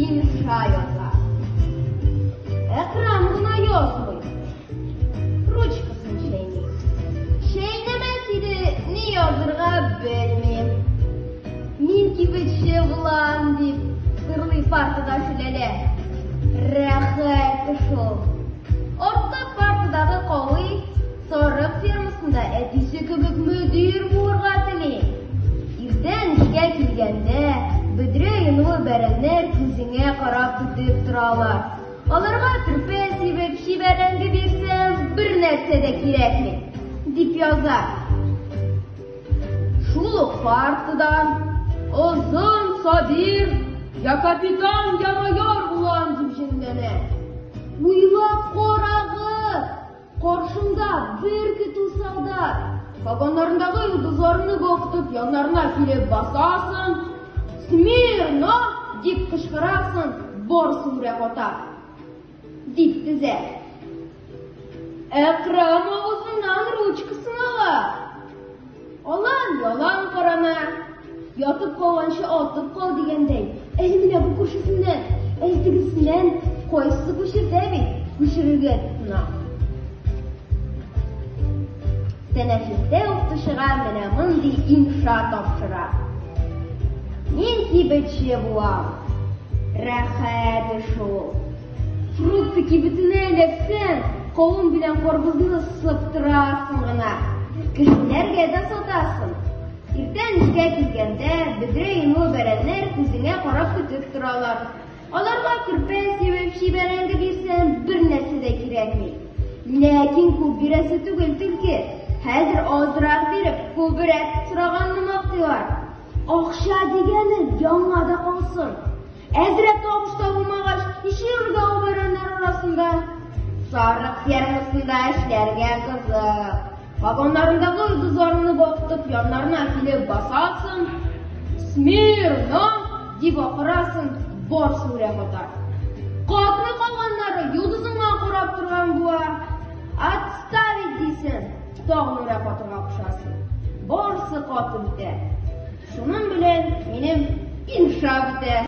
инша яза. Әкрам гына язмый. Ручкасын чәйни. Чәйнәмәс иде, ни язырга белмим. Мин кибетче булам, дип сырлый партадаш Ләлә. Рәхәт шул. Арткы партадагы Кави сарык фермасында әтисе кебек мөдир булырга тели. Иртән эшкә килгәндә, бөдрә йонлы бәрәннәр күзеңә карап көтеп торалар. Аларга көрпә сибеп, чи бәрәңге бирсәң, бер нәрсә дә кирәкми, дип яза. Шул ук партадан озын Сабир, я капитан, я майор булам, дип җенләнә. Уйлап карагыз, каршымда бер көтү солдат. Вагоннарындагы йолдызларны бактып, яннарына килеп басасың. Смирно! Дип кычкырасың, барысы үрә ката. Дип тезә. Әкрам авызыннан ручкасын ала. Алан ялан карана. Ятып калганчы атып кал дигәндәй, әле менә бу күршесеннән, әле тегесеннән кайсы күчертә бит, күчерергә тотына. Тәнәфестә укытучыга менә мондый инша тапшыра. Мин кибетче булам. Рәхәт шул. Фрукты кибетенә эләксәң, кавын белән карбызны сыптырасың гына. Кешеләргә дә сатасың. Иртән эшкә килгәндә, бөдрә йонлы бәрәннәр күзеңә карап көтеп торалар. Аларга көрпә сибеп, чи бәрәңге бирсәң, бер нәрсә дә кирәкми. Ләкин күп бирәсе түгел түлке. Хәзер азрак биреп, күбрәк сораганны мактыйлар. Акча дигәне яңа да калсын. Әзрәк табыш табылмагач, ничә йөрергә ул бәрәннәр арасында? Сарык фермасында эшләргә кызык. Вагоннарындагы йолдызларны бактып, яннарына килеп басасың. Смирно! Дип акырасың, барысы үрә ката. Катмый калганнары йолдызыңа карап торган була. Отставить дисең, тагын үрә катырга кушасың. Барысы катып бетә. Шуның белән минем инша бетә.